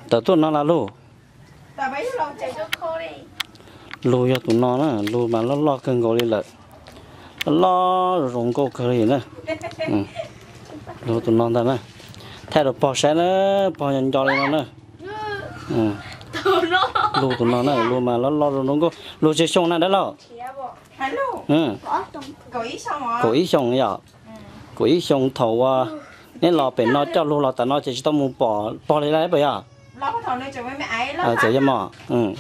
Tawm tuaj no las lug. Lug yog tus no na, lug mas loj loj kawg nkaus li lawm. Loj loj zoo nkauj kawg li na. Lug tus no ntag na. Thaij rau pog saib na, pog nco nco li no na. Lug tus no na, lug mas loj loj zoo zoo nkauj. Lug tsawg xyoo na dab laug? Kaum ib xyoo yom. Kaum ib xyoo thaum uas neb los pem no coj lug los tam no ces tsis tau mus pom pog li lawm puas yog? Txawm yog mog,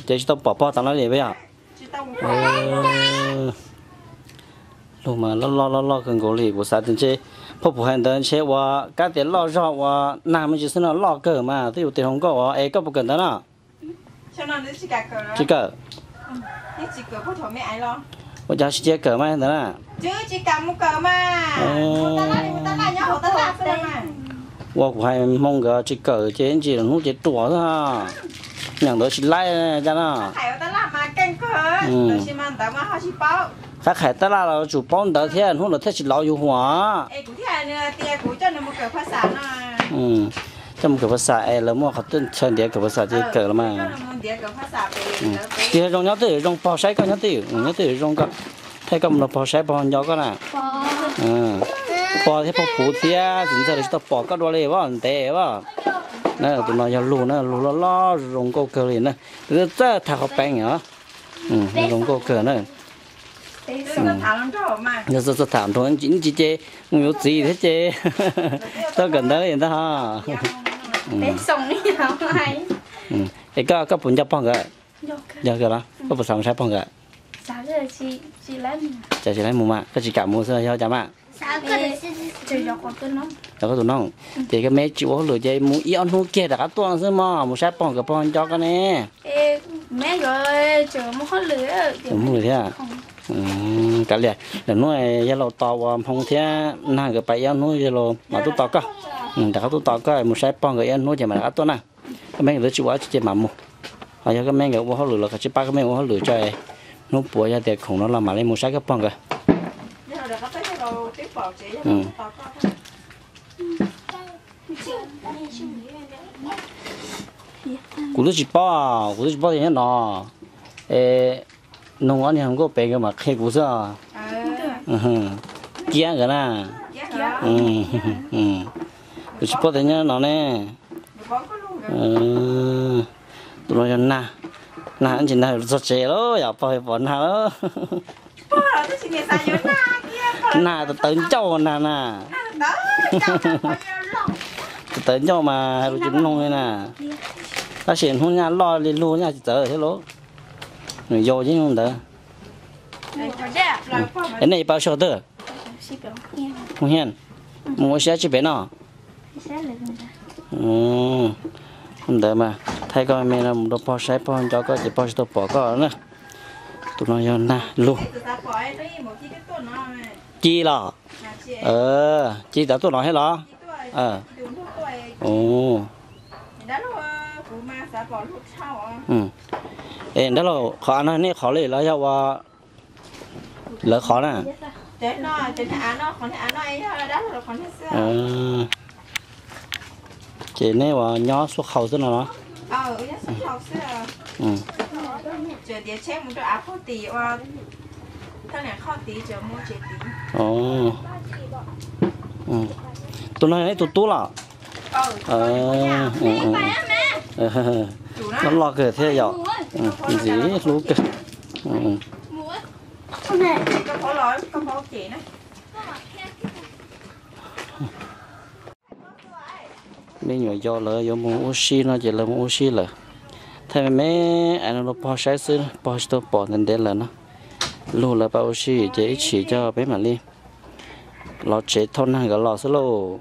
ces tsis tau pom pog tam no li puas yog? Lug mas loj loj loj loj kawg nkaus li, kuv xav tias ntshe phauj Pum hais ntawd ntshe ua kab tias loj zog ua nag me ntsis xwb no, loj kawg mas twb yog tus hluas nkauj es koj puas kawm ntawv no? Tsis kawm. Ua cas tsis cia kawm mas ntawd na? Ua kuv hais Hmoob nkawd tsis kawm ces ntsis hnub ces ruam xwb. Nyeem ntawv tsis laib cas no. Qab qhais tab laj los tsum paub ntawv thiab hnub lawv thiaj tsis lauv yus huam. Coj mus kawm phas xam es lawv muaj qhov chaw ntiav kawm phas xam ces kawm los mas. Tig zoo nyob twj ywm zoo, pog saib koj nyob twj ywm, nyob twj ywm zoo koj, thaij koj mus rau pog saib pog nco koj na. Pog thiab pog puv thiab txiv ntxawg lawv tsis tau pom koj dua li, vaj ntev vaj. Na tus no yog lug na, lug loj loj zoo nkauj kawg li na. Txawj tham qhov peev os. Zoo nkauj kawg na. Yog txawj tham nrog ntsis ces mus yuav txiv thiab ces tau kawm ntawv li ntag. Es koj, koj puas nco pog nkawd? Nco kawg los koj puas xav mus saib pog nkawd? Cas tsis laib mus mas koj tsis kam mus xwb yog cas mas? Yog koj tus noog, ces koj me tsis ua hauj lwm ces mus ib ob hnub kiag rov qab tuaj xwb mog, mus saib pog nkawd pog nco koj ne. Mus hauj lwm thiab. Kav liam, lwm hnub yawg laus tos ua Hmoob thiab nag nkawd pais ib ob hnub yawg laus mam tuaj tos koj. Rov qab tuaj tos koj mus saib pog nkawd ib ob hnub ces mam rov qab tuaj na. Koj me nkawd twb tsis ua dab tsi ces mam mus. Ho yog koj me nkawd ua hauj lwm los koj tsis pab koj me ua hauj lwm tso, hnub puav yog tias khoom no los mam li mus saib koj pog nkawd. Kuv twb tsis paub, kuv twb tsis paub tias nyob no. Es noog ob niag hluas nkauj pem nkawd mam qhia kuv xwb. Kiab nkawd na. Kuv tsis paub tias nyob no ne. Tus no yog nag, nag ntsis nag txog tsev lawm yom, pog pom nag lawm. Nag tawv ncauj nag na. Tawv ncauj mas hais lus tsis mloog li na. Tab sis hnub nyaj loj li lug nyaj tsis txawv thiab lauj. Nws yau yeej ntawd. Es nej pab sib qhov twg? Hoob Hiaj. Mus ua si dab tsi pem no? Ntawd mas thaij koj me me no mus rau pog saib pog nco koj ces pog tsis tau pom koj na. Tus no yog nag lug. Ci los? Ci tav tuaj no thiab los? Es dab laug, qhov av no nej qhov li los yog ua lawv qhov na? Ces neb ua nyob xuab qhau xwb no los? Tus no yog neb tus tub los? Loj loj kawg thiab yom. Ntxim hlub kawg. Me nyuam yaus lawv yuav mus ua si no ces lawv mus ua si lawm. Thaij me me es no rau pog saib xwb, pog tsis tau pom ntev ntev lawm no. Lug lawv pab ua si ces ib chim coj peb mam li los tsev thauj nag nkawd los xwb lauj.